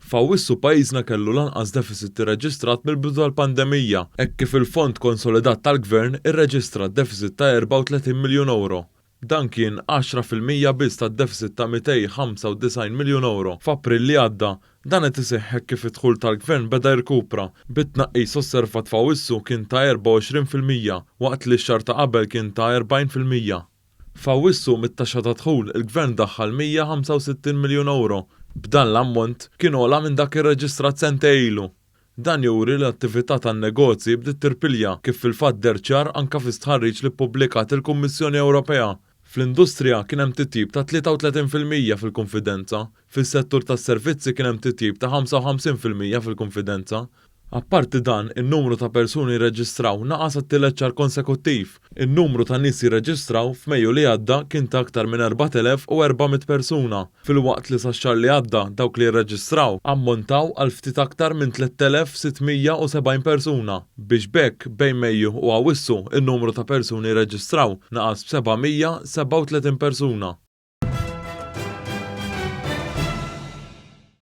F'Awwissu pajjiżna kellu l-anqas deficit irreġistrat mill-bidu tal-pandemija, hekk kif il-fond konsolidat tal-Gvern irreġistra deficit ta' 34 miljun ewro. Dan kien 10% biss tad-deficit ta' 295 miljun ewro f'April li għadda. Dan qed iseħħ hekk kif id-dħul tal-Gvern beda jirkupra, bit-tnaqqis osservat f'Awwissu kien ta' 24% waqt li x-xahar ta' qabel kien ta' 40%. F'Awwissu, mit-taxxa tad-dħul, il-Gvern daħħal 165 miljun ewro. B'dan l-ammont, kien ogħla minn dak irreġistrat sentejn ilu. Dan juri li l-attività tan-negozji bdiet tirpilja, kif fil-fatt deher ċar anke fi stħarriġ li ppubblikat il-Kummissjoni Ewropea. Fl-industrija kien hemm titjib ta' 33% fil-kunfidenza. Fis-settur tas-servizzi kien hemm titjib ta' 55% fil-kunfidenza. Apparti dan, in-numru ta' persuni jirreġistraw naqas għat-tielet xahar konsekuttiv. In-numru ta' nies jirreġistraw f'Mejju li għadda kien ta' aktar minn 4,400 persuna, filwaqt li sax-xahar li għadda dawk li jirreġistraw ammontaw għal ftit aktar minn 3,670 persuna, biex b'hekk bejn Mejju u Awwissu n-numru ta' persuni jirreġistraw naqas b'737 persuna.